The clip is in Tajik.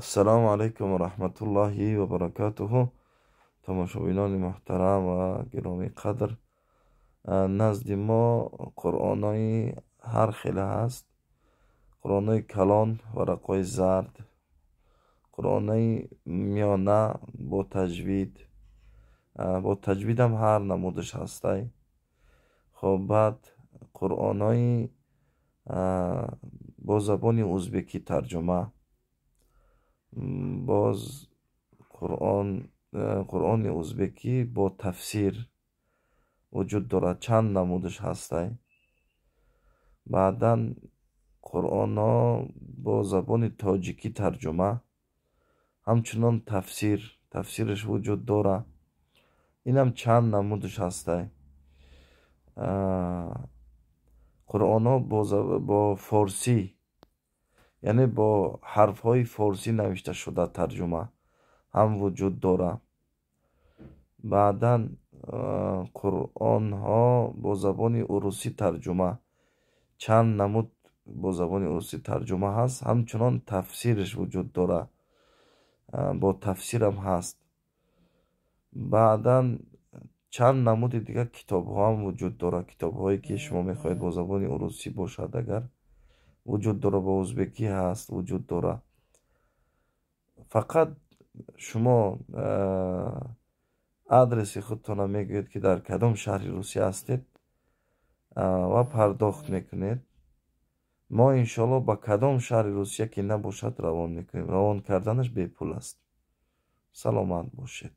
Ассалому алайкум ва раҳматуллоҳи ва баракатуҳу. Тамошобинони муҳтарам ва гиромӣ қадр, назди мо қуръонои ҳар хела ҳаст: қуръонои калон, варақҳои зард, қуръонои миёна бо таҷвид, бо таҷвидам ҳар намудаш ҳастай. Хоб, баъд қуръонои бо забони узбекӣ тарҷума, боз қуръони узбекӣ бо тафсир вуҷуд дорад, чанд намудаш ҳастай. Баъдан қуръонҳо бо забони тоҷикӣ тарҷума, ҳамчунон тафсираш вуҷуд дорад, инам чанд намудаш ҳастай. Қуръонҳо бо форсӣ, яъне бо ҳарфҳои форсӣ навишта шуда тарҷума ҳам вуҷуд дорад. Баъдан қуръонҳо бо забони урусӣ тарҷума, чанд намуд бо забони урусӣ тарҷума ҳаст, ҳамчунон тафсираш вуҷуд дорад, бо тафсирам ҳаст. Баъдан чанд намуди дигар китобҳо ҳам вуҷуд дорад, китобҳое ки шумо мехоҳед бо забони урусӣ бошад, агар вуҷуд дорад, бо узбекӣ ҳаст, вуҷуд дорад. Фақат шумо адреси худтонро мегӯед, ки дар кадом шаҳри Русия ҳастед, ва пардохт мекунед. Мо иншоалло ба кадом шаҳри Русия ки набошад, равон мекунем. Равон карданаш бепул аст. Саломат бошед.